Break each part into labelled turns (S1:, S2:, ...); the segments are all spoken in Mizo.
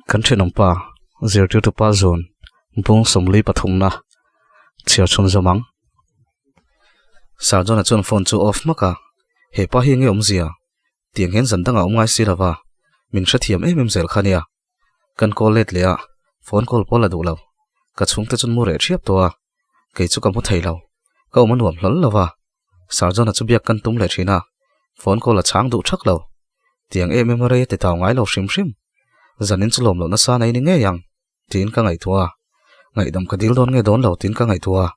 S1: Kan thenawmpa zirtirtupa zawn bung sawmli pathumna chhiar chhun zawm ang. Sarjona chuan phone chu off hmak a, hepa hi enge awmzia? Tiang hian zan dangah awm ngai si lova, min hrethiam em em zel kha nia. Kan call let leh a, phone call pawh la duh lo. Ka chhungte chuan mu reh thiap tawh a, kei chu ka mu thei lo. Ka awm a nuam hlawl lova, Sarjona chu biak kan tum leh thin a, phone call a chhang duh thak lo. Tiang em em a rei a ti tau ngai lo hrim hrim. Zanin chu lawm loh nasa nei ni ngei ang. Tiin ka ngaihtuah a, ngaihdam ka dil dawn nge dawn lo tiin ka ngaihtuah a,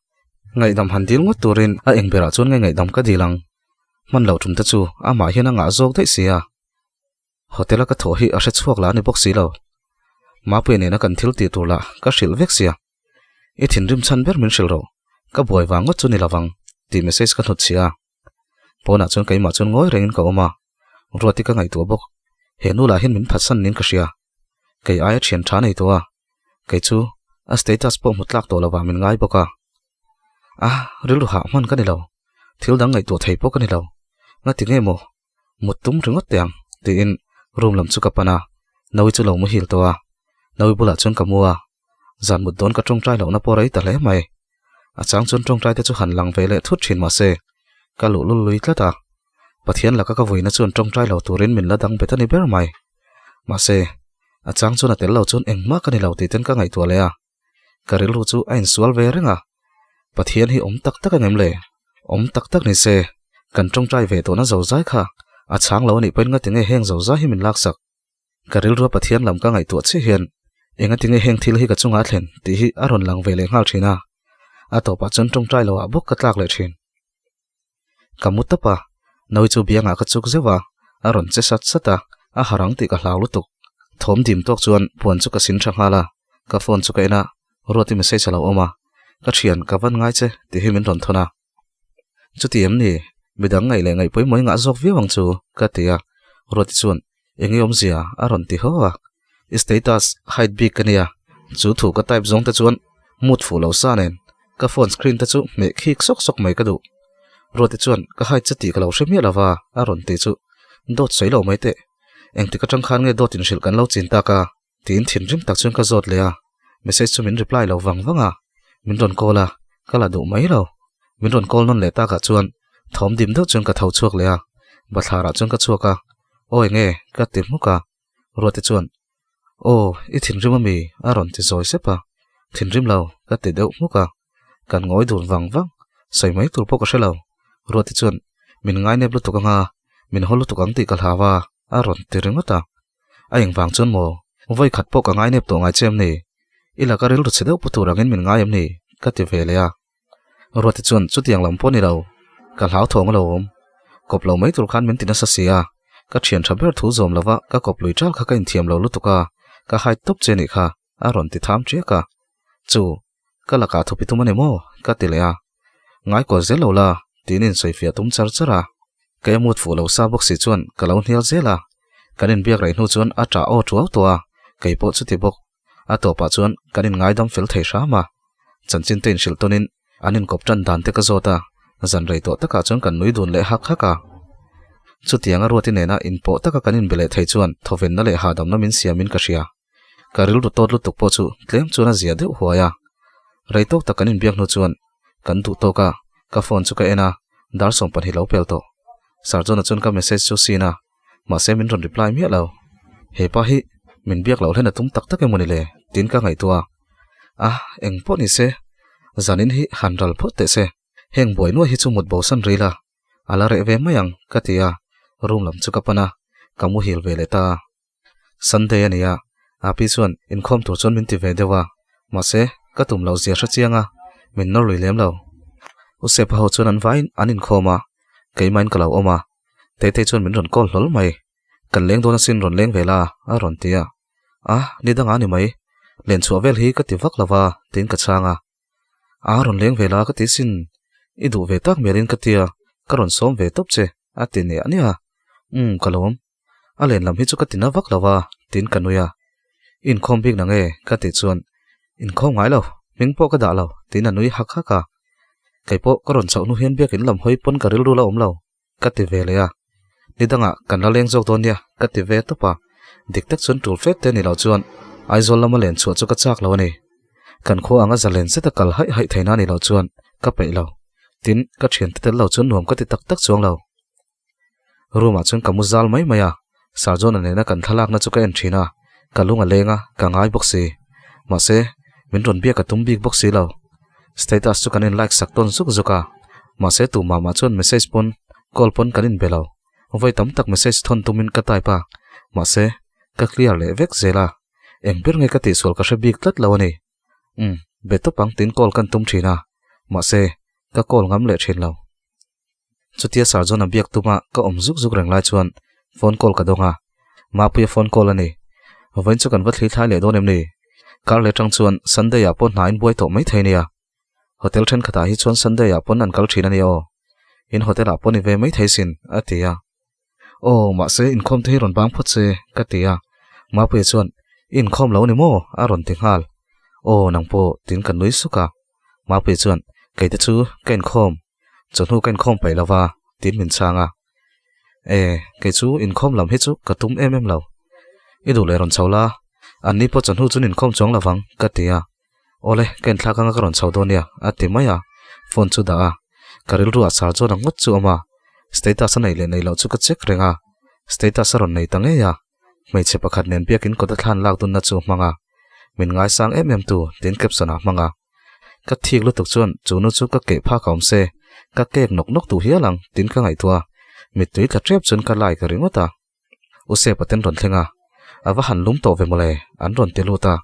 S1: ngaihdam han dil ngawt turin a eng berah chuan nge ngaihdam ka dil ang? Hman loh tum te chu amah hian a ngah zawk daih si a, hotel a ka thawh hi a hre chhuak lah a ni bawk si lo. Mapuia nena kan thil tih tur lah ka hrilh vek sia, I thinrim chhan ber min hrilh rawh, ka buai vang ngawt chu ni lovang tih message ka hnut chhia a. Pawnah chuan keimah chuan ngawi rengin ka awm a, Ruati ka ngaihtuah bawk, he nu lah hian min phatsan niin ka hria. Kei aia thian tha nei tawh a, kei chu a status pawh hmu tlak tawh lovah min ngai bawk a. A, rilru hah hman ka ni lo, thil dang ngaihtuah thei pawh ka ni lo, ngati nge maw mut tum ringawt teh ang tiin room lam chu ka pan a, Nawi chu lo muhil tawh a, Nawi bulah chuan ka mu a, zan mut dawn ka tawngtai lohna pawh rei ta hle mai. A chang chuan tawngtai te chu han lang ve leh thut thin mah se, ka luh lul lui tlat a. Pathian laka ka vuina chuan tawngtai lo turin min la dang bet a ni ber mai. Mahse, a chang chuan a tel lo chuan engmah ka ni lo tih ten ka ngaihtuah leh a. Ka rilru chu a insual ve reng a. Pathian hi awm tak tak angem le? Awm tak tak ni se, kan tawngtai ve tawhna zozai kha a chhang lo a nih pawhin ngatinge heng zozai hi min laksak? Ka rilrua Pathian lam ka ngaihtuah chiah hian engatinge heng thil hi ka chungah a thlen tih hi a rawn lang ve leh nghal thin a, a tawpah chuan tawngtai loah bawk ka tlak leh thin. Ka mu tawp a, Nawi chu biangah ka chuk zeuh a, a rawn che sat sat a, a harang tih ka hlau lutuk. Thawm dim tawk chuan puan chu ka sin tha nghal a, ka phone chu ka en a, Ruati message a lo awm a, Ka thian, ka van ngai che tih hi min rawn thawn a. Chuti em ni? Midang ngaih leh ngaih pawimawih ngah zawk viau ang chu, ka ti a. Ruati chuan, Eng nge awmzia? a rawn ti haw a. I status hide bik ka nia, chu thu ka type zawng te chuan mood fuh lo sa nen ka phone screen te chu hmeh khik sawk sawk mai ka duh. Ruati chuan, Ka hide che tih ka lo hre miah lo va, a rawn ti chu. Dawt sawi lo mai teh. Engtik atang khan nge dawt inhrilh kan lo chin tak a? Tiin thinrim tak chuan ka zawt leh a, message chu min reply lo vang vang a, min rawn call a, ka la duh mai lo. Min rawn call nawn leh takah chuan thawm dim deuh chuan ka tho chhuak leh a, bathlarah chuan ka chhuak a, Aw enge? ka ti hmuk a, Ruati chuan, Aw, i thinrim ami? a rawn ti zawi sep a, Thinrim lo, ka ti deuh hmuk a, kan ngawi dun vang vang, sawi mai tur pawh ka hre lo. Ruati chuan, Min ngainep lutuk anga, min haw lutuk ang tih ka hlau a, a rawn ti ringawt a. A engvang chuan maw? Vawi khat pawh ka ngainep tawh ngai che em ni? I laka rilru chhe deuh pu tur angin min ngai em ni? Ka ti ve leh a. Ruati chuan chutiang lam pawh ni lo, ka hlauthawng a lo awm. Kawp lo mai tur khan min ti nasa si a, ka thian tha ber thu zawm lova ka kawp lui ṭal kha ka inthiam lo lutuk a, ka hide tawp che nih kha, a rawn ti tham ṭiak a. Chu, ka lakah thupi tum a ni maw? Ka ti leh a. Ngaikawl zel lo la, tiin insawifiah tum char char a. Ka emut fuh lo sa bawk si chuan ka lo hnial zel a. Kan inbiak rei hnu chuan a ṭah aw ṭuau tawh a, kei pawh chuti bawk. A tawpah chuan kan inngaidam fel thei hram a. Chanchin te inhrilh tawnin an inkawp ṭan dan te ka zawt a, zan rei tawh takah chuan kan nui dun leh hak hak a. Chutianga Ruati nena inpawh taka kan inbe leh thei chuan thawvenna leh hahdamna min siamin ka hria. Ka rilru tawt lutuk pawh chu tlem chuan a zia deuh huai a. Rei tawk tak kan inbiak hnu chuan kan duh tawk a, ka phone chu ka en a, dar 12 lo pel tawh. Sir John-a chuan ka message chu sin a, mahse min rawn reply miah lo. He pa hi min biak loh hlen a tum tak tak emawni le tiin ka ngaihtuah a. A, eng pawh ni se, zanin hi han ral phawt teh se, heng buai nuai hi chu mut bosan ril a, a la reh ve mai ang ka ti a, room lam chu ka pan a, ka muhil ve leh ta a. Sunday a ni a, Api chuan inkhawm tur chuan min ti ve deuh a, mahse ka tum loh zia hre chiang a, min nawr lui lem lo. U Sepa ho chuan an vaiin an inkhawm a, keimahin ka lo awm a, Teitei chuan min rawn call hlawl mai, Kan leng dawn asin rawn leng ve la a rawn ti a, A, ni dangah a ni mai, len chhuah vel hi ka ti vak lo va tiin ka chhang a. A rawn leng ve la ka ti sin, i duh ve tak melin ka tia, ka rawn sawm ve tawp che a ti niah niah a, Umm ka lawm. A len lam hi chu ka ti na vak lo a, tiin ka nui a. I inkhawm bik na nge? ka tih chuan, Inkhawm ngai lo, hming pawh ka dah lo, tiin a nui hak hak a. Kei pawh ka rawn chhoh hnu hian biakin lam hawi pawn ka rilru la awm lo, ka ti ve leh a. Ni dangah kan la leng zawk dawn nia, ka ti ve tawp a. Dik tak chuan tul fet te ni loh chuan Aizawl lama len chhuah chu ka chak lo a ni. Kan khua anga zalen zeta kal haih haih theihna ni loh chuan ka peih lo. Tin, ka thiante tel lo chuan nuam ka ti tak tak chuang lo. Room ah chuan ka mu zal mai mai a, Sir John-a nena kan thlalakna chu ka en thin a, ka lung a leng a, ka ngai bawk si. Mahse, min rawn biak a tum bik bawk si lo. Status chu kan in like sak tawn zuk zuk a, mahse tu mah mah chuan message pawn call pawn kan in be lo. Vawi tam tak message thawn tumin ka type a, mahse, ka clear leh vek zel a. Eng ber nge ka tihsual ka hre bik tlat lo a ni. Umm, be tawp ang tiin call kan tum thin a, mahse, ka call ngam leh thin lo. Chutia Sir John-a biak tuma ka awm zuk zuk reng lai chuan phone call ka dawng a, Mapuia phone call a ni. Vawiin chu kan va thli thlai leh dawn em ni? Kar leh tang chuan Sunday-ah pawh hna in buai tawh mai thei nia. Hotel thenkhatah hi chuan Sunday-ah pawn an kal thin a nia aw. In hotel-ah pawh ni ve mai thei sin, a ti a. Aw, mahse inkhawm te hi rawn bang phawt se, ka ti a. Mapuia chuan, I inkhawm lo ni maw? a rawn ti nghal. Aw, nang pawh, tiin ka nui suk a. Mapuia chuan, Kei te chu ka inkhawm, chawhnu ka inkhawm paih lo va, tiin min chhang a. E, kei chu inkhawm lam hi chu ka tum em em lo. I duh leh rawn chho la, anni pawh chawhnu chuan inkhawm chuang lo vang, ka ti a. Awle, ka inthlak anga ka rawn chho dawn nia, a ti mai a, phone chu dah a. Ka rilru ah sar chuan a ngawt chu a awm a, status a neih leh neih loh chu ka check reng a, status a rawn nei ta ngei a, hmeichhe pakhat nen biakin kawt a thlan lak dunna chu a hmang a, min ngaisang em em tu tiin caption ah a hmang a. Ka thik lutuk chuan chu nu chu ka keh phak a awm se, ka kek nawk nawk duh hial ang tiin ka ngaihtuah a, mittui tla tep chuan ka like ringawt a. U Sepa ten rawn thleng a, a va han lum tawh ve mawle, an rawn ti lut a.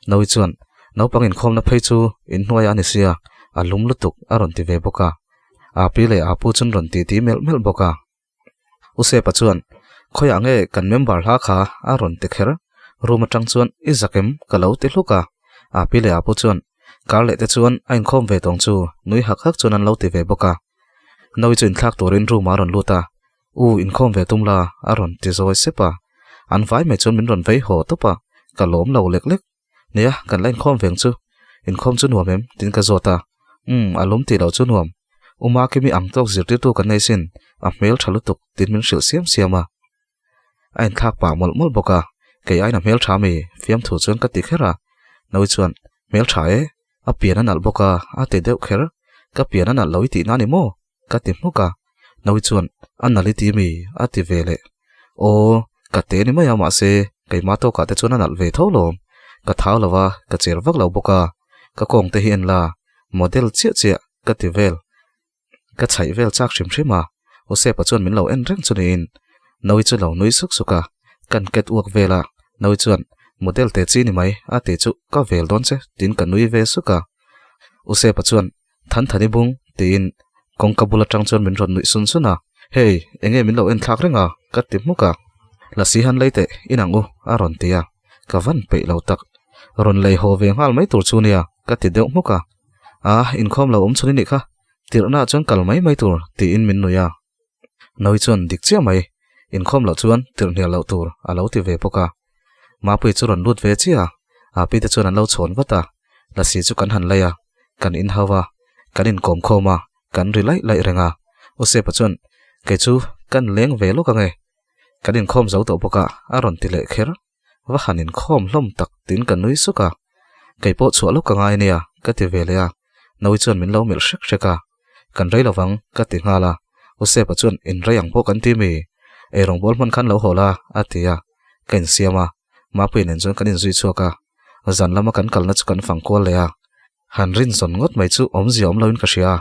S1: Naui chuan, Naupang inkhawmna phei chu inhnuaiah a ni sia, a lum lutuk a rawn ti ve bawk a. Aa pi leh aa pu chuan rawn titi melh melh bawk a. U Sepa chuan, Khawiah nge kan member hla kha a rawn ti kher? Room atang chuan, I zak em? ka lo ti hluk a. Aa pi leh aa pu chuan, Kar leh te chuan a inkhawm ve tawng chu nui hak hak chuan an lo ti ve bawk a. Naui chu inthlak turin room ah a rawn lut a. U, inkhawm ve tum la, a rawn ti zawi sep a. An vai mai chuan min rawn vei haw tawp a, ka lawm lo lek lek. Nia, kan la inkhawm veng chu. Inkhawm chu nuam em? tiin ka zawt a. Umm, a lawm tih loh chu nuam. U Makimi ang tawk zirtirtu kan nei sin, a hmel tha lutuk, tiin min hrilh siam siam a. A inthlak pah mawlh mawlh bawk a, kei aiin a hmel tha mi, fiamthu chuan ka ti kher a. Naui chuan, Hmel tha e, a pian a nalh bawk a, a ti deuh kher. Ka pian a nalh lo i tihna a ni maw? Ka ti hmuk a, Naui chuan, A nalh i ti mi? a ti ve leh. Aw, ka te ni mai a, mahse, keimah tawkah te chuan a nalh ve tho lawm. Ka thau lo a, ka cher vak lo bawk a, ka kawng te hi en la, model chiah chiah, ka ti vel. Ka chhaih vel chak hrim hrim a, Usepa chuan min lo en reng chu niin. Naui chu lo nui suk suk a, kan ket uak vel a, Naui chuan, Model te chi ni mai, a ti chu, ka vel dawn che, tiin ka nui ve suk a. Usepa chuan, Than than i bung, tiin kawngka bul atang chuan min rawn nuih sun sun a. Hey, enge min lo en thlak reng a? ka ti hmuk a. Lasi han lei teh, in ang u, a rawn ti a. Ka van peih lo tak. Rawn lei haw ve nghal mai tur chu nia, ka ti deuh hmuk a. A, inkhawm lo awm chhun i nih kha. Tirhna ah chuan kal mai mai tur, tiin min nuih a. Nawi chuan dik chiah mai, inkhawm loh chuan tirh hnial loh tur a lo ti ve bawk a. Mapui chu rawn lut ve chiah a, Api te chuan an lo chhawn vat a, Lasi chu kan han lei a, kan inhau a, kan inkawm khawm a, kan ri laih laih reng a. U Sepa chuan, Kei chu kan leng ve lawk ange, kan inkhawm zo tawh bawk a, a rawn ti leh kher. Va han inkhawm hlawm tak tiin ka nui suk a, Kei pawh chhuah lawk ka ngai ania, ka ti ve leh a, Nawi chuan min lo melh hrek hrek a, Kan rei lovang, ka ti nghal a, U Sepa chuan in rei ang pawh kan ti mi? Eirawng bawl hman khan lo haw la, a ti a, ka insiam a, Mapuia nen chuan kan inzui chhuak a, zan lama kan kalna chu kan fang kual leh a, han rinzawn ngawt mai chu awmzia awm loin ka hria a.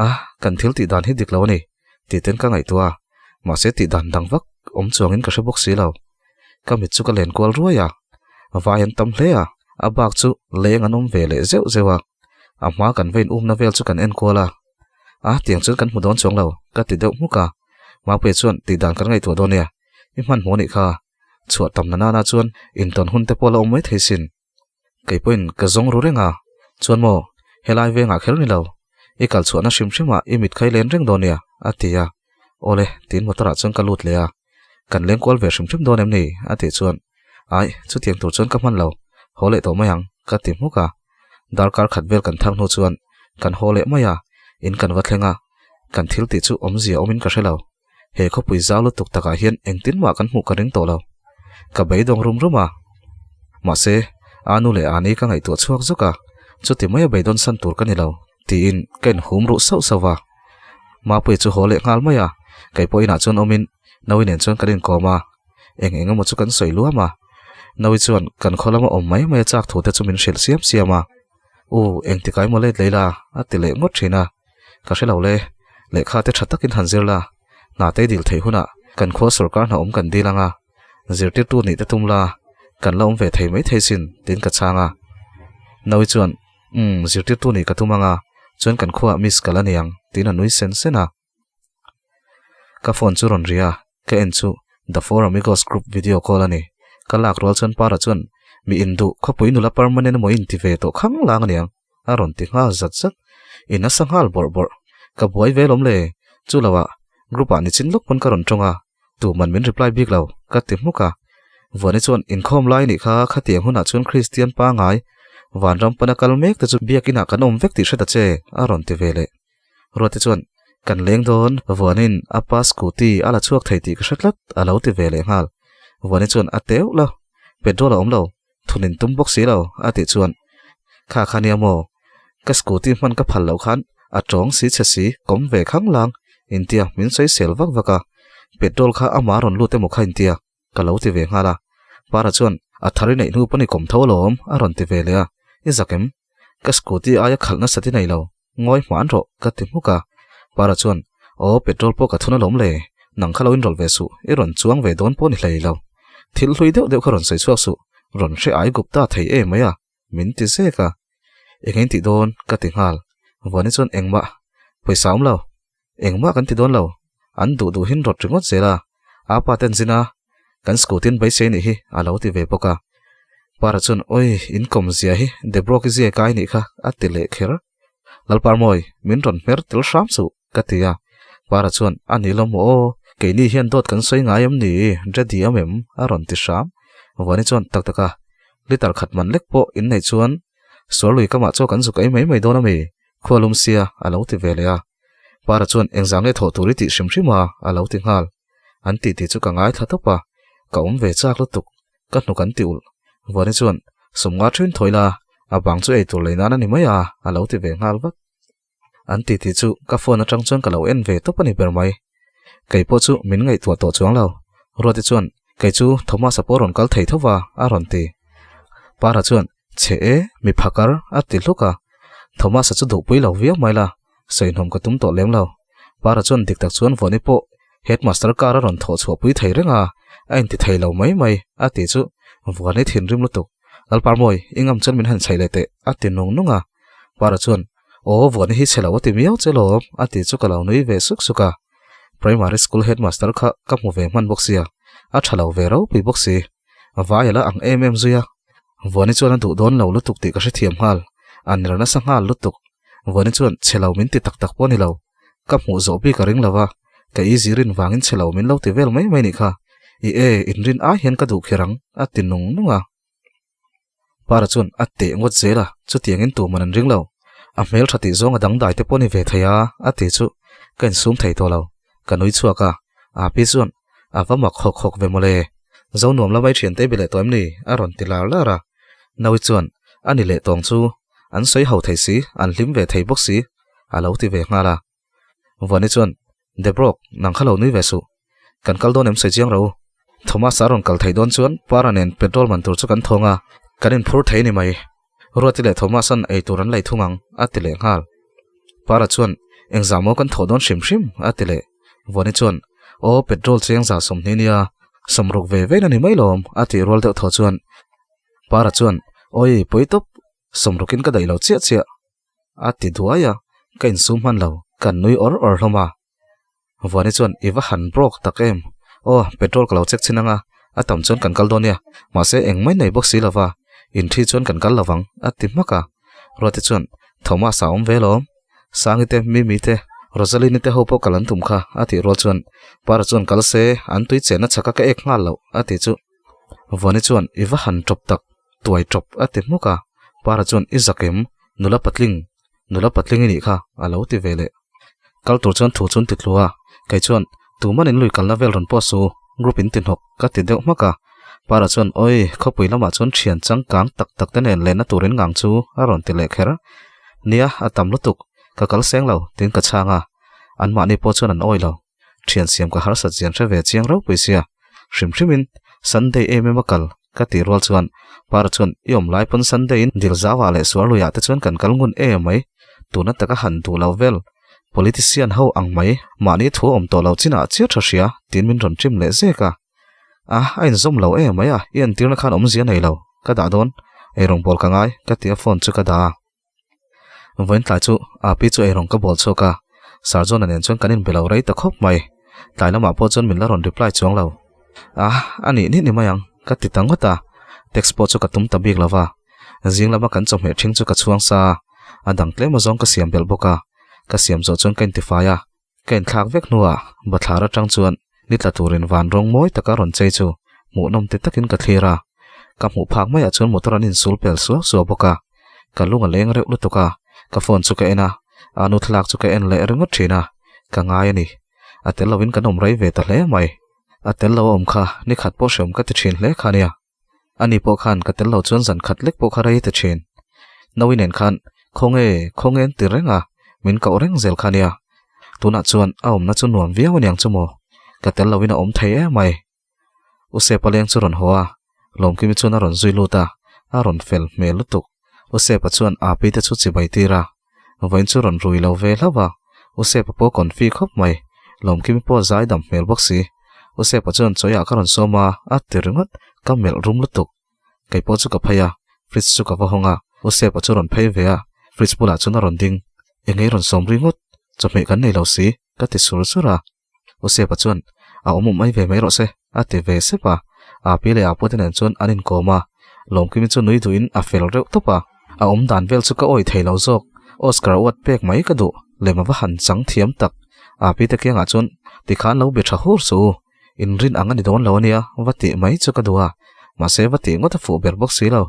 S1: A, kan thil tih dan hi dik lo a ni, tih ten ka ngaihtuah a, mahse tih dan dang vak awm chuangin ka hre bawk si lo. Ka mit chu ka len kual ruai a, vai an tam hle a, a bak chu leng an awm ve leh zeuh zeuh a, a hma kan vein umna vel chu kan en kual a. A, tiang chuan kan hmu dawn chuang lo, ka ti deuh hmuk a, Mapuia chuan tih dan kan ngaihtuah dawn nia, i hmanhmawh nih kha, chhuah tam na nana chuan intawn hun te pawh la awm mai thei sin. Kei pawhin ka zawng ru reng a, chuan maw, helai vengah kher ni lo, i kal chhuahna hrim hrimah i mit khai len reng dawn nia, a ti a. Awle, tiin motor ah chuan ka lut leh a. Kan leng kual ve hrim hrim dawn em ni? a tih chuan, Ai, chutiang tur chuan ka hman lo, haw leh tawh mai ang, ka ti hmuk a. Darkar khat vel kan thang hnu chuan kan haw leh mai a, in kan va thleng a, kan thil tih chu awmzia awmin ka hre lo. He khawpui zau lutuk takah hian engtin mah kan hmuh ka ring tawh lo. Ka beidawng rum rum a. Mahse, a nu leh Ani ka ngaihtuah chhuak zuk a, chuti maia beidawn san tur ka ni lo, tiin ka inhum ruh sauh sauh va. Mapuia chu haw leh nghal mai a, kei pawh inah chuan awmin Nawi nen chuan kan inkawm a, eng eng emaw chu kan sawi luam a. Nawi chuan kan khaw lama awm mai mai a chak thu te chu min hrilh siam siam a. U, engtikah emaw let lei la, a ti leh ngawt thin a. Ka hre lo le, lehkha te tha takin han zir la, hna te dil theih hunah kan khua sawrkar hna awm kan dil ang a, zirtirtu nih te tum la, kan la awm ve thei mai thei sin, tiin ka chhang a. Nawi chuan, Umm, zirtirtu nih ka tum ang a, chuan kan khuaah miss ka la ni ang, tiin a nui sen sen a. Ka phone chu rawn ri a, ka en chu The Four Amigos group video call a ni. Ka lak rual chuan Para chuan, Mi induh, khawpui nula permanent emaw in ti ve tawh khang lang aniang, a rawn ti nghal zat zat. I nasa nghal bawrh bawrh. Ka buai ve lawm le, chu lo ah group ah nichin lawk pawn ka rawn tawng a, tuman min reply bik lo, ka ti hmuk a. Vuani chuan inkhawm lai nih kha khatiang hunah chuan Kristian pangai vanram pana kal mek te chu biakin ah kan awm vek tih hre ta che, a rawn ti ve leh. Ruate chuan, Kan leng dawn, Vuanin a pa scooty a la chhuak thei tih ka hre tlat, a lo ti ve leh nghal. Vuani chuan, A teuh lo, petrol a awm lo, thun in tum bawk si lo, a tih chuan, Kha kha nia maw, ka scooty hman ka phal loh khan a tawng si chhe si, kawm ve khang lang, intia min sawi sel vak vak a, petrol kha amah rawn lut emaw kha intia. Ka lo ti ve nghal a. Para chuan, A thar i neih hnu pawn i kawm tho alawm, a rawn ti ve leh a. I zak em? Ka scooty aia khalh nasat i nei lo, ngawi hman rawh, ka ti hmuk a. Para chuan, Aw, petrol pawh ka thun alawm le, nang kha lo inrawlh ve suh, i rawn chuang ve dawn pawh ni hlei lo. Thil hlui deuh deuh kha rawn sawi chhuak suh, rawn hre ai gup ta thei em mai a, min ti zek a. Eng in tih dawn? ka ti nghal. Vuani chuan, Engmah, pawisa awm lo, Engmah kan ti dawn lo, an duh duhin rawt ringawt zel a, a pa ten zin a, kan scooty-in beisei nih hi a lo ti ve bawk a. Para chuan, Awi, in kawm zia hi Debroki zia kai nih kha, a ti leh kher. Lalparmawi, min rawn hmer tel hram suh, ka ti a. Para chuan, A ni lo maw aw, keini hian dawt kan sawi ngai em ni, ready am em? a rawn ti hram. Vuani chuan, Tak tak a, litre khat man lek pawh in neih chuan suarlui kamah chaw kan zuk ei mai mai dawn a mi? Khualum sia, a lo ti ve leh a. Para chuan engzah nge thawh tur i tih hrim hrim a, a lo ti nghal. An tih tih chu ka ngaithla tawp a, ka awm ve chak lutuk, ka hnuk an ti ulh. Vuani chuan, Sawmnga thin thawi la, a bang chu ei tur lei nan a ni mai a, a lo ti ve nghal vat. An tih tih chu ka phone atang chuan ka lo en ve tawp a ni ber mai. Kei pawh chu min ngaihtuah tawh chuang lo. Ruati chuan, Kei chu Thomas-a pawh rawn kal thei tho va, a rawn ti. Para chuan, Chhe e, mi phakar, a ti hluk a. Thomas-a chu duhpui lo viau mai la, sawihnawm ka tum tawh lem lo. Para chuan dik tak chuan Vawni pawh headmaster car a rawn thawh chhuahpui thei reng a, a inti thei lo mai mai, a ti chu Vawni thinrim lutuk. Lalparmawi, i ngam chuan min han chhaih leh teh, a ti nung nung a. Para chuan, Aw, Vawni hi chhe lo a ti miau che lawm, a ti chu ka lo nui ve suk suk a. Primary school headmaster kha ka hmu ve hman bawk sia, a tha lo ve ropui bawk si. Vai a la ang em em zui a. Vuani chuan a duh dawn lo lutuk tih ka hrethiam nghal. A ner nasa nghal lutuk. Vuani chuan chhe lo min ti tak tak pawh a ni lo. Ka hmuh zawh bik a ring lo va, ka easy rin vangin chhe lo min lo ti vel mai mai nih kha. I e, inrin ai hian ka duh kher ang, a ti nung nung a. Para chuan a teh ngawt zel a, chutiangin tuman an ring lo. A hmel tha tih zawng a dangdai te pawh ni ve thei a, a ti chu ka insum thei tawh lo. Ka nui chhuak a, Api chuan a va mak hawk hawk ve mawle. Zonuam lamai thian te bi leh tawh em ni? a rawn ti lar lar a. Naui chuan a ni leh tawng chu an sawi ho thei si, an hlim ve thei bawk si, a lo ti ve nghal a. Vuani chuan, Debrok, nang kha lo nui ve suh. Kan kal dawn em sawi chiang ro. Thomas a rawn kal thei dawn chuan Para nen petrol man tur chu kan thawng a, kan inphur thei ni mai. Ruati leh Thomas an ei tur an lei thung ang, a ti leh nghal. Para chuan, Engzah maw kan thawh dawn hrim hrim? a ti leh. Vuani chuan, Aw, petrol chu engzah 20 nia, 60 ve vein a ni mai lawm, a tih rual deuh thaw chuan. Para chuan, Awi, pawi tawp, 60 in ka daih lo chiah chiah. A ti duai a, ka insum hman lo, kan nui awr awr hlawm a. Vuani chuan, I va han broke tak em? Aw, petrol ka lo check chin ang a, a tam chuan kan kal dawn nia, mahse engmah nei bawk si lova, inthi chuan kan kal lovang, a ti hmak a. Ruati chuan, Thomas a awm ve lawm, Sangi te, Mimi te, Rosaline-i te ho pawh kal an tum kha, a tih rual chuan Para chuan kal se, an tui chenna chhaka ka ek nghal loh, a ti chu. Vuani chuan i va han tawp tak, tuai tawp, a ti hmuk a. Para chuan i zak em, nula patling, nula patling i nih kha, a lo ti ve leh. Kal tur chuan thu chu an ti tlu a, kei chuan tuman in lui kalna vel rawn pawh su, group in ti hnawk, ka ti deuh hmak a. Para chuan awi, khawpui lamah chuan thian changkang tak tak te nen lenna turin ngang chu a rawn ti leh kher. Nia, a tam lutuk, Ka kal seng lo, tiin ka chhang a. Anmahni pawh chuan an awi lo. Thian siam ka harsat zian hre ve chiang ropui sia. Hrim hrimin Sunday em em a kal, ka tih rual chuan Para chuan i awm lai pawn Sunday in dil zauah leh suar luiah te chuan kan kal ngun em mai. Tuna taka han duh lo vel. Politician ho ang mai, mahni thu awm tawh lo chinah chiah tha hria, tiin min rawn ṭim leh zek a. A, a inzawm lo em mai a, i entirna khan awmzia nei lo. Ka dah dawn. Eirawngbawl ka ngai, ka ti a phone chu ka dah a. Vawiin tlai chu Api chu eirawng ka bawl chhuak a, Sir John-a nen chuan kan inbe lo rei ta khawp mai. Tlai lamah pawh chuan min la rawn reply chuang lo. A, a nih nih ni mai ang, ka ti ta ngawt a, text pawh chu ka tum ta bik lo va. Zing lama kan chawhmeh ṭhing chu ka chhuang sa a, a dang tlem azawng ka siam belh bawk a, ka siam zawh chuan ka intifai a, Ka inthlak vek hnuah bathlar atang chuan ni tla turin van rawng mawi taka rawn chei chu hmuhnawm ti takin ka thlir a. Ka hmuh phak maiah chuan motor an insul pel suau suau bawk a. Ka lung a leng reuh lutuk a, ka phone chu ka en a, a nu thlalak chu ka en leh ringawt thin a, ka ngai a ni. A tel loin kan awm rei ve ta hle mai. A tel lo a awm kha ni khat pawh hreawm ka ti thin hle kha nia. Ani pawh khan ka tel lo chuan zan khat lek pawh kha rei ta thin. Nawi nen khan khawnge khawnge an ti reng a, min koh reng zel kha nia. Tunah chuan a awmna chu nuam viau aniang chu maw? Ka tel loin a awm thei em mai. U Sepa leng chu rawn haw a, Lawmkimi chuan a rawn zui lut a, a rawn fel hmel lutuk. U Sepa chuan Api te chu chibai tir a, vawiin chu rawn rui lo ve hlauh a, U Sepa pawh confi khawp mai, Lawmkimi pawh zai dam hmel bawk si. U Sepa chuan chawiah ka rawn sawm a, a ti ringawt, ka melh rum lutuk. Kei pawh chu ka phei a, fridge chu ka va hawng a, U Sepa chu rawn phei ve a, fridge bulah chuan a rawn ding. Engei rawn sawm ringawt, chawhmeh kan nei lo si, ka ti sur sur a. U Sepa chuan, A awm awm mai ve mai rawh se, a ti ve sep a. A pi leh a pute nen chuan an inkawm a. Lawmkimi chu nui duhin a fel reuh tawp a. A awm dan vel chu ka awih thei lo zawk. Oscar uat pek mai ka duh. Lem a va han chang thiam tak. A pi te kiangah chuan, Tikhan lo be tha hur suh u. Inrin ang a ni dawn lo ania, va tih mai chu ka duh a. Mahse va tih ngawt a fuh ber bawk si lo.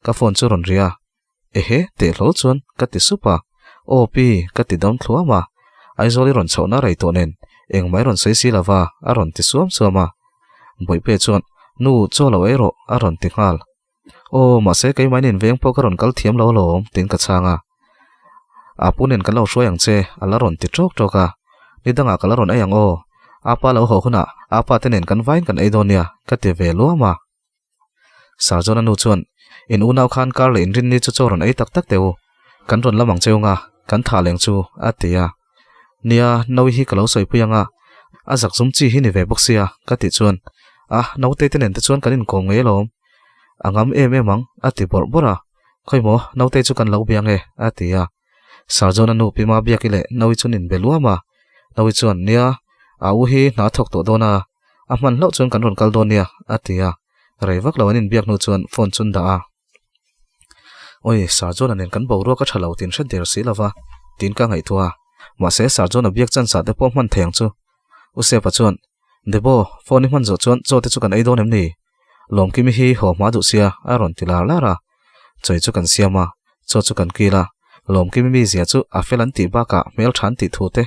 S1: Ka phone chu rawn ri a. Ehe, teh hlawl chuan ka ti sup a. Aw pi, ka ti dam thluam a. Aizawl i rawn chhohna rei tawh nen, engmah i rawn sawi si lova, a rawn ti suam suam a. Bawihpe chuan, Nu, chaw lo ei rawh, a rawn ti nghal. Aw, mahse keimah in veng pawh ka rawn kal thiam lo alawm, tiin ka chhang a. Apu nen kan lo hruai ang che, a la rawn ti ṭawk ṭawk a. Ni dangah ka la rawn ei ang aw. Apa lo haw hunah apa te nen kan vaiin kan ei dawn nia, ka ti ve luam a. Sarjona nu chuan, In unau khan kar leh inrinni chu chaw rawn ei tak tak teh u. Kan rawn lam ang cheu nga, kan thah leng chu, a ti a. Nia, Naui hi ka lo sawipui ang a, a zakzum chi hi ni ve bawk sia, ka tih chuan, A, naute te nen te chuan kan inkawm ngei alawm. A ngam em em ang, a ti bawrh bawrh a. Khawi maw, naute chu kan lo bia ang e, a ti a. Sarjona nu Pima Biaki leh Naui chuan inbe luam a. Naui chuan, Nia, a u hi hna a thawk tawh dawn a, A hman hlauh chuan kan rawn kal dawn nia, a ti a. Rei vak lo an inbiak hnu chuan phone chu an dah a. Awi, Sir John-a nen kan boruak a tha lo tin hre der si lova, tiin ka ngaihtuah a. Mahse, Sir John-a biak chance ah te pawh hman thei ang chu. U Sepa chuan, Debo, phone i hman zawh chuan chaw te chu kan ei dawn em ni? Lawmkimi hi haw hma duh sia, a rawn ti lar lar a. Chawi chu kan siam a, chaw chu kan kil a. Lawmkimi mizia chu a fel an tih bakah hmeltha an tih thu te,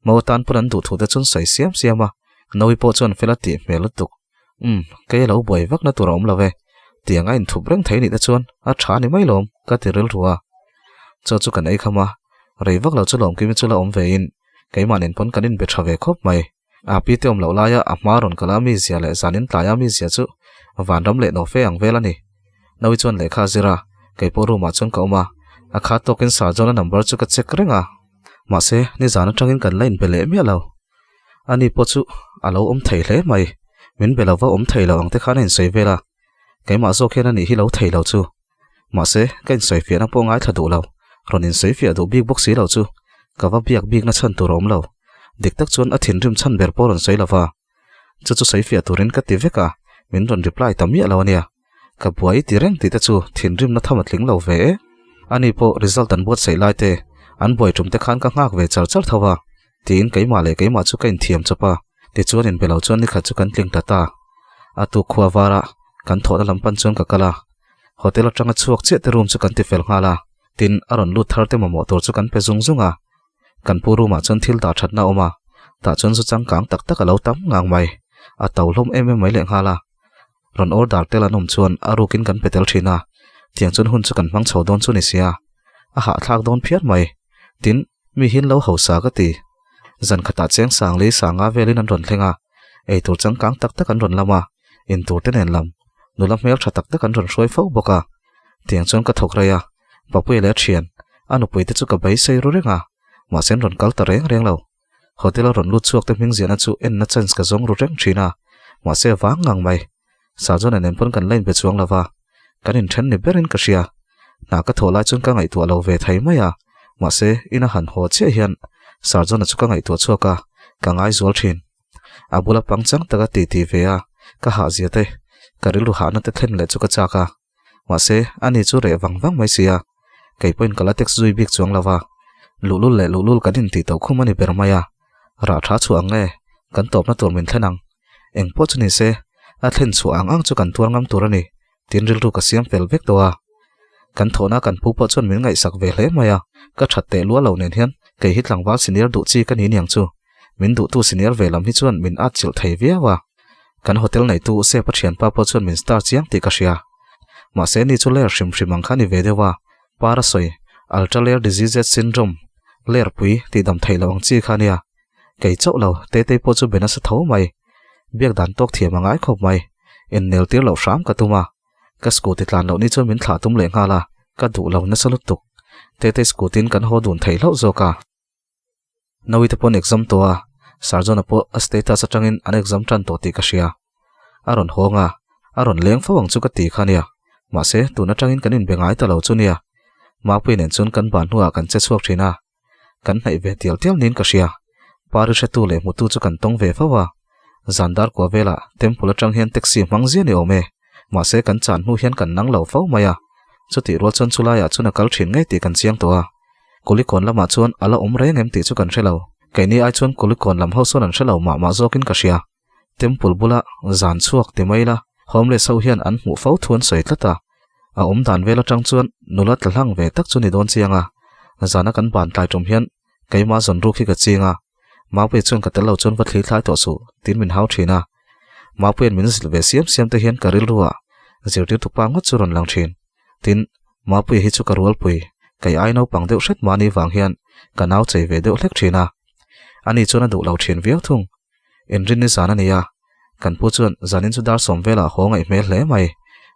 S1: Mau tan pawn an duh thu te chuan sawi siam siam a. Nawi pawh chuan fel a tih hmel lutuk. Umm, kei a lo buai vak na tur a awm lo e. Tiang a inthup reng thei nih te chuan a tha ni mai lawm, ka ti rilru a. Chaw chu kan ei kham a, rei vak lo chu Lawmkimi chu la awm ve in keimah nen pawn kan inbe tha ve khawp mai. A pi te awm loh laia a hma rawn kal a mi zia leh zan in tlaia mi zia chu vanram leh nawhfe ang vel a ni. Nawi chuan lehkha a zir a, kei pawh room ah chuan ka awm a, a khat tawkin Sir John-a number chu ka check reng a. Mahse, nizan atangin kan la inbe leh miah lo. Ani pawh chu a lo awm thei hle mai. Min be lova awm thei lo ang te khan a insawi vel a. Keimah zawk hian ani hi lo thei lo chu. Mahse, ka insawifiahna pawh ngaithla duh lo. Rawn insawifiah duh bik bawk si lo chu. Ka va biak bikna chhan tur a awm lo. Dik tak chuan a thinrim chhan ber pawh rawn sawi lova. Chu chu sawifiah turin ka ti vek a, min rawn reply ta miah lo ania. Ka buai ti reng tih te chu thinrimna tham a tling lo ve e. Ani pawh result an buatsaih lai te, an buai tum te khan ka nghak ve char char tho a. Tiin keimah leh keimah chu ka inthiam chawp a, tichuan inbe lo chuan nikhat chu kan tling ta ta. A tuk khua vara kan thawhna lam pan chuan ka kal a, hotel atanga chhuak chiah te room chu kan ti fel nghal a, tin a rawn lut thar te mamawh tur chu kan pe zung zung a. Kan pu room ah chuan thil dah thatna a awm a, tah chuan zu changkang tak tak a lo tam ngang mai, a to hlawm em em mai leh nghal a. Rawn order tel an awm chuan a rukin kan pe tel thin a, tiang chuan hun chu kan hmang chho dawn chu ni sia, a hahthlak dawn phian mai. Tin, mi hian lo hausa ka ti. Zan khatah cheng sang lei sanga velin an rawn thleng a, eitur changkang tak tak an rawn lam a, intur te nen lam, nula hmel tha tak tak an rawn hruai fo bawk a. Tiang chuan ka thawk rei a, Papuia leh a thian, a nupui te chu ka beisei ru reng a, mahse an rawn kal ta reng reng lo. Hotel a rawn lut chhuak te hming ziahna chu enna chance ka zawng ru reng thin a, mahse a vang ngang mai. Sahzawn nen pawn kan la inbe chuang lo va, kan inthen ni berin ka hria. Hna ka thawh lai chuan ka ngaihtuah lo ve thei mai a, mahse ina han haw chiah hian Sahzawn-a chu ka ngaihtuah chhuak a, ka ngaizual thin. A bula pangchang taka ti ti ve a, ka hahzia te, ka rilru hahna te thlen leh chu ka chak a. Mahse, ani chu reh vang vang mai si a, kei pawhin ka la text zui bik chuang lo va, luhlul leh luhlul kan intih tawh khum a ni ber mai a, rah tha chhuah ang nge, kan tawpna tur min thlen ang. Eng pawh chu ni se, a thlen chhuah ang ang chu kan tuar ngam tur a ni, tiin rilru ka siam fel vek tawh a. Kan thawhna kan pu pawh chuan min ngaihsak ve hle mai a, ka that teh lua lo nen hian kei hi tlangval senior duh chi ka ni niang chu, min duhtu senior ve lam hi chuan min atchilh thei viau a. Kan hotel neitu U Sepa thianpa pawh chuan min star chiang tih ka hria. Mahse ni chu ler hrim hrim ang kha ni ve deuh a, par a sawi, Ultra Rare Diseases Syndrome, ler pui tih dam theih loh ang chi kha nia. Kei chauh lo, Tetei pawh chu be nasa tho mai. Biak dan tawk thiam a ngai khawp mai. Innel tir loh hram ka tum a. Ka scooty tlan loh ni chuan min thlah tum leh nghal a, ka duh lo nasa lutuk. Tetei scooty in kan haw dun thei hlauh zawk a. Nawi te pawh an exam tawh a, Sarjona pawh a status atangin an exam tan tawh tih ka hria. A rawn hawng a, a rawn leng fo ang chu ka ti kha nia. Mahse, tun atangin kan inbe ngai ta lo chu nia. Mapui nen chuan kan ban hnuah kan che chhuak thin a, kan hnaih ve tial tial niin ka hria. Pari hretu leh hmutu chu kan tawng ve fo a. Zan dar kua velah temple atang hian taxi hmang zia ni awm e. Mahse, kan chan hnu hian kan nang lo fo mai a. Chutih rual chuan chulaiah chuan a kal thin ngei tih kan chiang tawh a. Kulikawn lamah chuan a la awm reng em tih chu kan hre lo. Keini ai chuan Kulikawn lam ho sawn an hre lo mah mah zawkin ka hria. Temple bula zan chhuak ti mai la, homeless ho hian an hmuh fo thu an sawi tlat a. A awm dan vel atang chuan nula tla hlang ve tak chu ni dawn chiang a. Zana kan ban tlai tum hian keimah zawn ruk hi ka ching a. Maupuia chuan ka tel lo chuan va thli thlai tawh suh tiin min hau thin a. Maupuia'n min zilh ve siam siam te hian ka rilru ah zirtirtu pa ngawt chu rawn lang thin. Tin, Mapuia hi chu ka rualpui, kei ai naupang deuh hret mahni vang hian ka nau chei ve deuh hlek thin a. Ani chuan a duh lo thin viau thung. Inrinni zan a ni a, kan pu chuan zanin chu dar sawm velah haw ngaih hmel hle mai,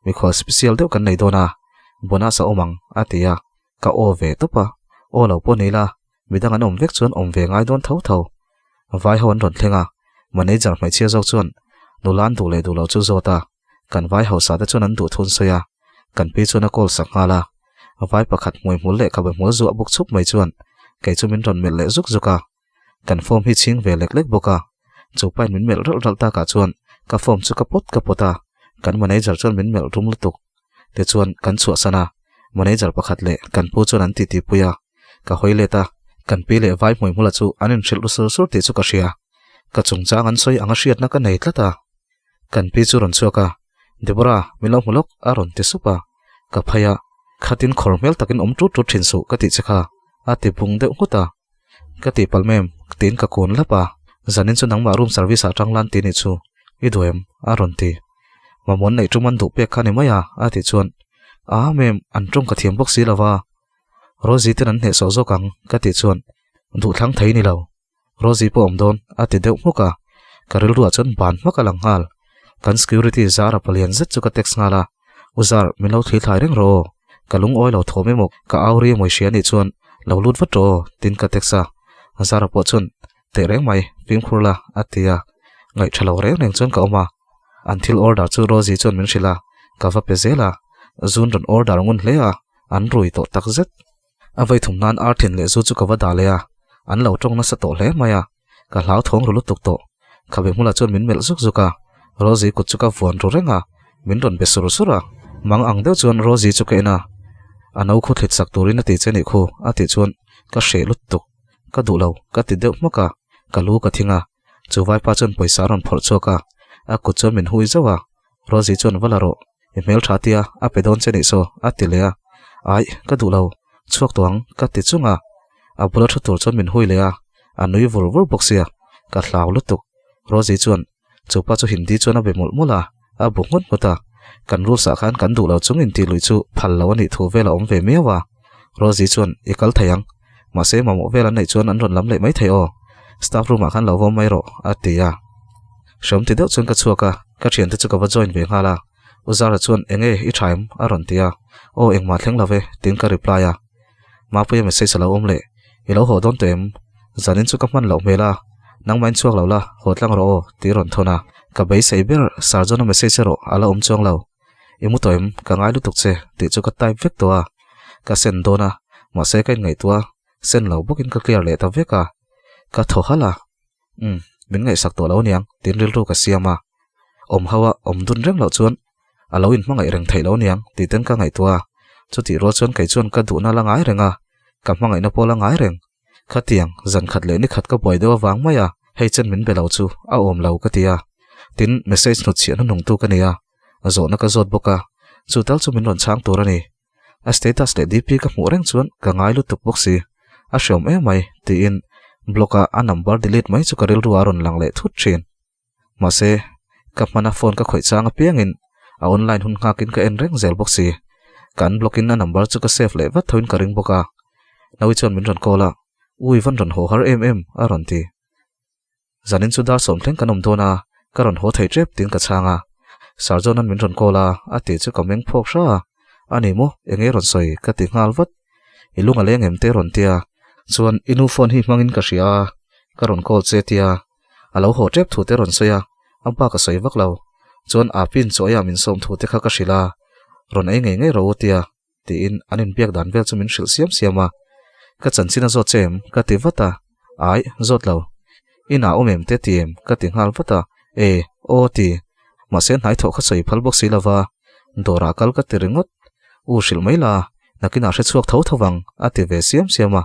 S1: mikhual special deuh kan nei dawn a, bonus a awm ang, a ti a, ka aw ve tawp a, aw lo pawh ni la, midang an awm vek chuan awm ve ngai dawn tho tho. Vai ho an rawn thleng a, manager hmeichhia zawk chuan nula an duh leh duh lo chu zawt a, Kan vai hausa te chuan an duh thun sawi a, kan pi chuan a call sak nghal a. Vai pakhat hmui hmul leh khabe hmul zuah buk chhup mai chuan kei chu min rawn melh leh zuk zuk a. Kan form hi chhing ve lek lek bawk a. Chu pain min melh ralh ralh takah chuan ka form chu ka pawt ka pawt a, kan manager chuan min melh rum lutuk. Tichuan kan chhuahsan a, manager pakhat leh kan pu chuan an titi pui a. Ka hawi let a, kan pi leh vai hmui hmula chu an inhrilh ru sur sur tih chu ka hria. Ka chungchang an sawi anga hriatna ka nei tlat a. Kan pi chu rawn chhuak a, Deborah, min lo hmu lawk, a rawn ti sup a. Ka phei a, Khatin khawr hmel takin awm tut tut thin suh ka tih che kha, a ti bung deuh nghut a. Ka tih palh mem, tiin ka kun lap a, Zanin chu nangmah room service ah tang lan ti nih chu, i duh em? a rawn ti. Mamaw'n neih tum an duh pek kha ni mai a, a tih chuan, A, mem, an tawng ka thiam bawk si lo va, Rosie ten an hnehsawh zawk ang, ka tih chuan, Duhthlang thei ni lo, Rosie pawh awm dawn a ti deuh hmuk a, ka rilruah chuan ban hmak a lang nghal. Kan security Zara palian zet chu ka text nghal a, U Zar, min lo thli thlai reng rawh aw, ka lungawi lo thawm emaw ka au ri emaw i hria anih chuan lo lut vat rawh aw tiin ka text a. Zara pawh chuan teh reng mai, fimkhur la a ti a, ngaih tha lo reng reng chuan ka awm a. An thil order chu Rosie chuan min hrilh a, ka va pe zel a, zun rawn order ngun hle a, an rui tawh tak zet. A vei thum nan ar thin leh zu chu ka va dah leh a, an lo tawng nasa tawh hle mai a, ka hlau thawng ru lutuk tawh. Khabe hmulah chuan min melh zuk zuk a, Rosie kut chu ka vuan ru reng a, min rawn be sur sur a. Mang ang deuh chuan Rosie chu ka en a, a no khu thlit sak turin a ti che nih khu a tih chuan ka hreh lutuk, ka duh lo ka ti deuh hmak a. Ka lu ka thing a, chu vaipa chuan pawisa a rawn phawrh chhuak a, a kut chuan min hui zauh a, Rosie chuan va la rawh, i hmel tha tia a pe dawn che nih saw a ti leh a, Aih, ka duh lo, chhuak tawh ang ka ti chung a, a bula thu tur chuan min hui leh a, a nui vur vur bawk sia, ka hlau lutuk. Rosie chuan chupa chu Hindi chuan a be mawlh mawlh a, a bu nghut nghut a, kan rules ah khan kan duh lo chung intih luih chu phal lo a nih thu vel a awm ve miau a, Rosie chuan i kal thei ang, mahse mamawh vel an neih chuan an rawn lam leh mai thei aw, staff room ah khan lo vawm mai rawh a ti a. Hreawm ti deuh chuan ka chhuak a, ka thiante chu ka va join ve nghal a, U Zara chuan enge i tha em? a rawn ti a, aw engmah thleng lo ve tiin ka reply a, Mapuia message a lo awm leh, i lo haw dawn tawh em? Zanin chu ka hman loh hmel a, nangmah in chhuak lo la, haw tlang rawh aw tih rawn thawn a, ka beisei ber Sarjona message erawh a la awm chuang lo, i mu tawh em? Ka ngai lutuk che tih chu ka type vek tawh a, ka send dawn a, mahse ka inngaihtuah a, send lo bawkin ka clear leh ta vek a, ka thaw halh a. Umm, min ngaihsak tawh lo aniang, tiin rilru ka siam a. Awm ho a awm dun reng loh chuan a lo inhmangaih reng theih lo aniang tih ten ka ngaihtuah a. Chutih rual chuan kei chuan ka duhna la ngai reng a, ka hmangaihna pawh la ngai reng. Khatiang, zan khat leh ni khat ka buai deuh avang mai a, hei chen min be lo chu a awm lo ka ti a. Tin, message hnutchhiah hnuhnungtu ka nei a, zawhna ka zawt bawk a, chu tal chu min rawn chhang tur a ni. A status leh DP ka hmuh reng chuan ka ngai lutuk bawk si, a hreawm em mai tiin blog a a number delete mai chu ka rilru a rawn lang leh thut thin. Mahse, ka hmana phone ka khawih chang apiangin a online hun nghakin ka en reng zel bawk si. Ka unblock in a number chu ka save leh vat thoin ka ring bawk a. Naui chuan min rawn call a, Ui van rawn haw har em em a rawn ti. Zanin chu dar sawm thleng kan awm dawn a, ka rawn haw thei tep tiin ka chhang a. Sir John-a'n min rawn call a, a tih chu ka meng phawk hra a. A ni maw, eng nge rawn sawi? ka ti nghal vat. I lung a leng em te rawn tia. Chuan i nu phone hi hmangin ka hria a, ka rawn call che tia. A lo haw tep thu te rawn sawi a, a bak a sawi vak lo. Chuan a pin chaw eiah min sawm thu te kha ka hrilh a, rawn ei ngei ngei rawh u tia. Tiin an inbiak dan vel chu min hrilh siam siam a. Ka chanchin a zawt che em? Ka ti vat a. Ai, zawt lo. Inah awm em te ti em? Ka ti nghal vat a. E, aw ti. Mahse hnai thawh kha sawi phal bawk si lo va. Dawrah kal ka ti ringawt. U hrilh mai la, nakinah hre chhuak tho tho vang, a ti ve siam siam a.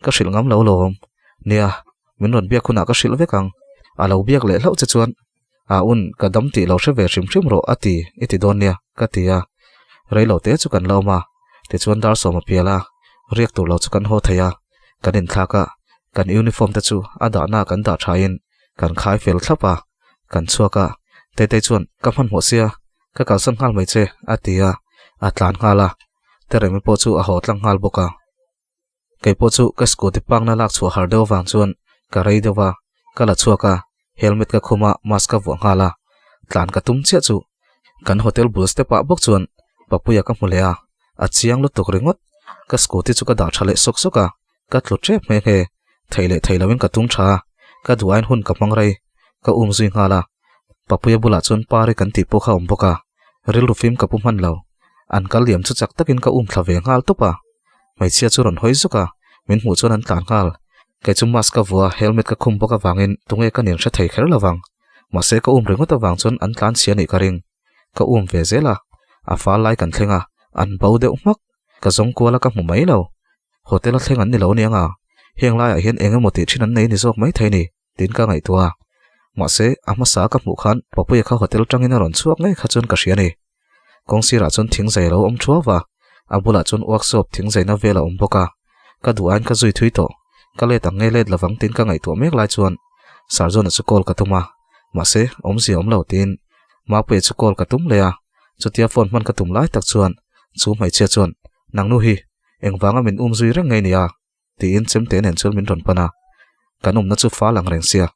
S1: Ka hrilh ngam lo lawm. Nia, min rawn biak hunah ka hrilh vek ang. A lo biak leh hlauh che chuan A un, ka dam tih lo hre ve hrim hrim rawh a ti, i ti dawn nia, ka ti a. Rei lo te chu kan la awm a, tichuan dar sawm a pial a, riak tur lo chu kan haw thei a, kan inthlak a, kan uniform te chu a dahna kan dah thain kan khai fel thlap a, kan chhuak a, Tetei chuan ka hmanhmawh sia, ka kalsan nghal mai che, a ti a, a tlan nghal a, Teremi pawh chu a haw tlang nghal bawk a. Kei pawh chu ka scooty park-na lak chhuah har deuh avang chuan ka rei deuh a, ka la chhuak a, helmet ka khum a, mask ka vuah nghal a, tlan ka tum chiah chu kan hotel bul step-ah bawk chuan Papuia ka hmu leh a, a chiang lutuk ringawt. Ka scooty chu ka dah tha leh sawk sawk a, ka tlu tep nghe nghe, thei leh thei loin ka tum tha a, ka duh aiin hun ka hmang rei, ka um zui nghal a. Papuia bulah chuan pari kan tih pawh kha a awm bawk a, rilru fim ka pu hman lo, an kal liam chu chak takin ka um thla ve nghal tawp a. Hmeichhia chu rawn hawi zuk a, min hmuh chuan an tlan nghal. Kei chu mask ka vua, helmet ka khum bawk avangin tunge ka nin hre thei kher lo vang. Mahse ka um ringawt avang chuan an tlan chhia nih ka ring. Ka um ve zel a, a fal lai kan thleng a, an bo deuh hmak. Ka zawng kual a ka hmu mai lo. Hotel a thleng an ni lo aniang a, heng laiah hian eng emaw tih thin an nei ni zawk mai thei ni, tiin ka ngaihtuah a. Mahse a hmasa ka hmuh khan Papuia kha hotel tangin a rawn chhuak ngei kha chuan ka hria a ni. Kawng sirah chuan thingzai a lo awm thuau va, a bulah chuan workshop thingzaina vel a awm bawk a. Ka duh aiin ka zui thui tawh, ka let ang nge let lovang tiin ka ngaihtuah mek lai chuan Sarjona chu call ka tum a, mahse awmzia awm lo tiin Mapuia chu call ka tum leh a, chutia phone hman ka tum lai tak chuan chu hmeichhia chuan Nangnu hi engvanga min um zui reng nge nia? Tiin chemte nen chuan min rawn pan a, kan awmna chu fal ang reng sia,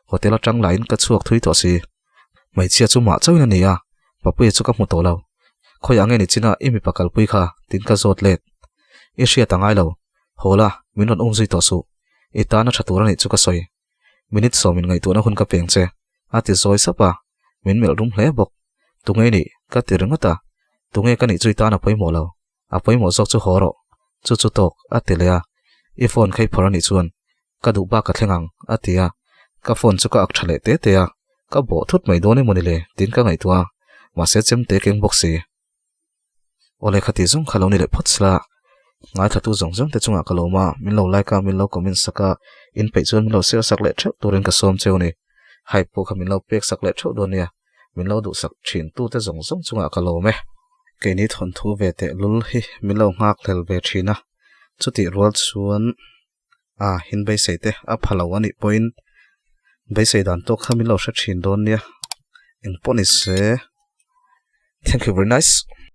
S1: hotel atang lahin ka chhuak thui tawh si. Hmeichhia chu mah chauhin a ni a, Papuia chu ka hmu tawh lo. Khawiah nge ni china i mipa kalpui kha? Tiin ka zawt let. I hriat a ngai lo, haw la, min rawn um zui tawh suh. I tan a tha tur a nih chu ka sawi. Minute sawmin ngaihtuahna hun ka peng che, a ti zawi sap a, min melh rum hle bawk. Tunge nih? Ka ti ringawt a, tunge ka nih chu i tan a pawimawh lo. A pawimawh zawk chu haw rawh, chu chu tawk, a ti leh a. I phone kha i phawrh a nih chuan ka duh bak ka thleng ang, a ti a. Ka phone chu ka ak tha leh te te a, ka bawh thut mai dawn emaw ni le tiin ka ngaihtuah a, mahse chemte keng bawk si. Awle khati zawng kha lo ni leh phawt sela. Ngaithla tu zawng zawng te chungah ka lawm a, min lo like a, min lo comment sak a, in peih chuan min lo share sak leh theuh turin ka sawm cheu a ni. Hype pawh kha min lo pek sak leh theuh dawn nia, min lo duhsak thin tu te zawng zawng chungah ka lawm e. Keini thawnthu ve teh lul hi min lo nghak hlel ve thin a, chutih rual chuan a hin beisei te a pha lo a nih pawhin beisei dan tawk kha min lo hre thin dawn nia, engpawh ni se. Thank you very nice.